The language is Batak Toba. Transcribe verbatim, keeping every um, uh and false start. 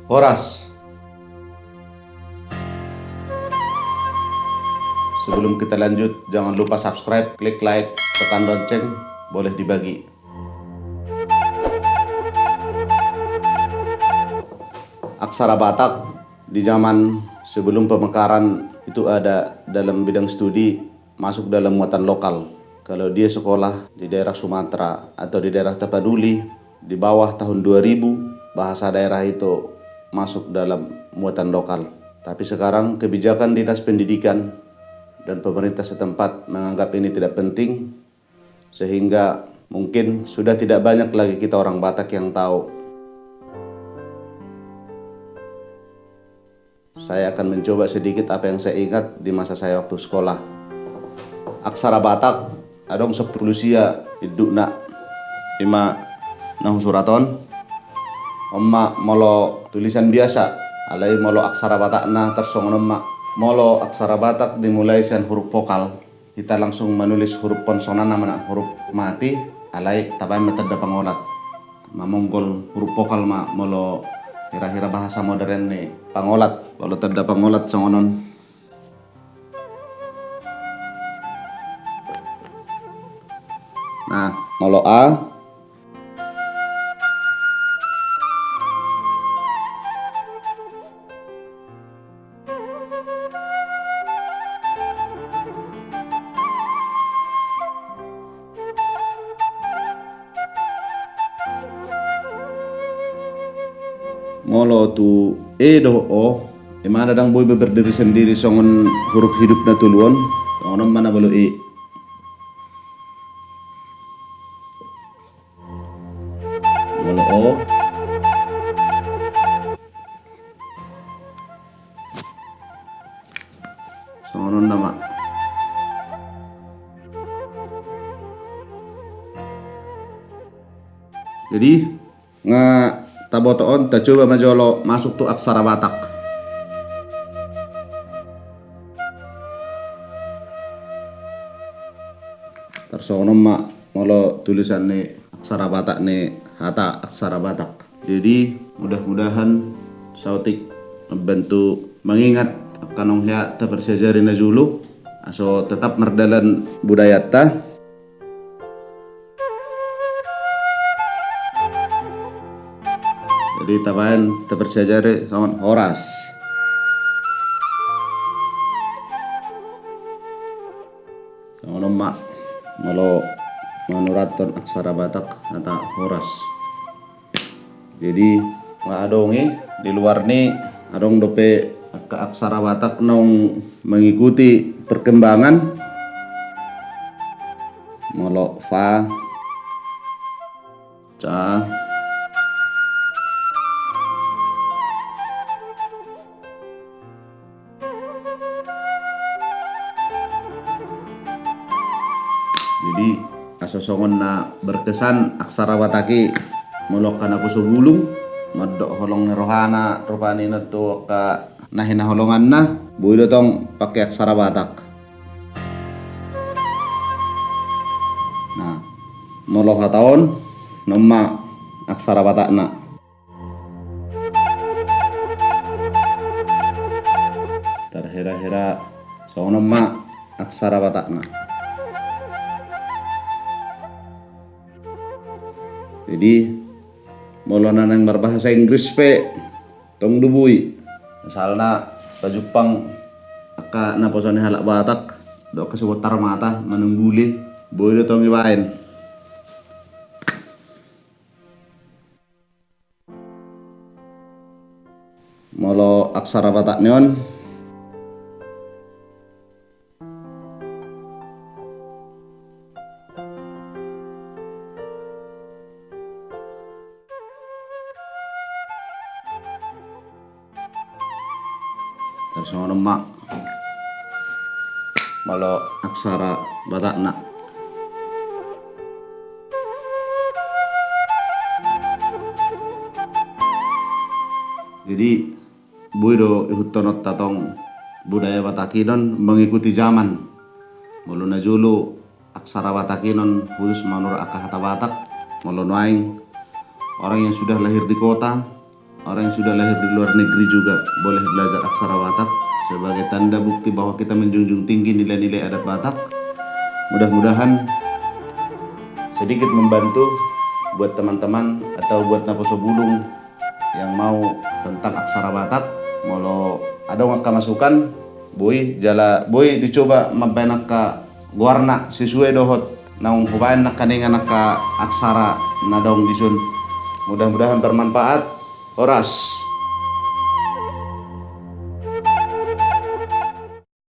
Horas. Sebelum kita lanjut, jangan lupa subscribe, klik like, tekan lonceng, boleh dibagi. Aksara Batak di zaman sebelum pemekaran itu ada dalam bidang studi, masuk dalam muatan lokal. Kalau dia sekolah di daerah Sumatera atau di daerah Tapanuli, di bawah tahun dua ribu, bahasa daerah itu masuk dalam muatan lokal. Tapi sekarang kebijakan Dinas Pendidikan dan pemerintah setempat menganggap ini tidak penting, sehingga mungkin sudah tidak banyak lagi kita orang Batak yang tahu. Saya akan mencoba sedikit apa yang saya ingat di masa saya waktu sekolah. Aksara Batak adong sampulu sia indukna, ima na husurathon. On ma molo tulisan biasa, alai molo aksara Batakna tarsongon on ma. Molo aksara Batak dimulai sian huruf vokal, hita langsung manulis huruf konsonan, nama na huruf mati, alai tabaen ma tanda pangolat. Mamonggol huruf vokal ma molo hira-hira bahasa modern ni pangolat, molo tanda pangolat songon on. Nah, molo a. Molo tu e dohot o, ima na ndang boi be berdiri sendiri songon huruf hidup na tolu on, songon on ma na molo e. Molo o. Songon on nama. Jadi, nga taboto on, tacoba ma jolo masuk tu aksara Batak. Tarsongon on ma molo tulisan ni aksara Batak ni hata aksara Batak. Jadi, mudah-mudahan saotik mambantu mangingat angka naung hea taparsiajari na jolo, asa tetap mardalan budayanta. Jadi, tabaen taparsiajari songon horas. Songon on ma molo manurathon aksara Batak hata horas. Jadi, nga adong i di luar ni, adong dope angka aksara Batak naung mengikuti perkembangan. Molo fa, ca. Jadi, asa songon na berkesan aksara Batak i, molo angka naposo bulung mandok holong ni rohana rupani na tu angka na hinaholonganna, boi do tong pake aksara Batak. Nah, molo hata on, on ma aksara Batakna. Tarhira-hira songon on ma aksara Batakna. Jadi, molo na naeng marbahasa Inggris pe, tong do boi. Misalna, pajumpang angka naposo ni halak Batak dohot angka sibotar mata manang bule, boi do tong ibaen. Molo aksara Batak ni on. Tarsongon on ma molo aksara Batakna. Jadi, boi do ihuthononta tong budaya Batak i on mengikuti zaman. Molo na jolo aksara Batak i on khusus manurut angka hata Batak, molo nuaeng orang yang sudah lahir di kota, orang yang sudah lahir di luar negeri juga boleh belajar aksara Batak sebagai tanda bukti bahwa kita menjunjung tinggi nilai-nilai adat Batak. Mudah-mudahan sedikit membantu buat teman-teman atau buat naposobulung yang mau tentang aksara Batak. Molo adong angka masukan, boi jala boi dicoba mambaen angka goarna sesuai dohot naung hubaen nangkaningan angka aksara na adong di son. Mudah-mudahan bermanfaat. Horas.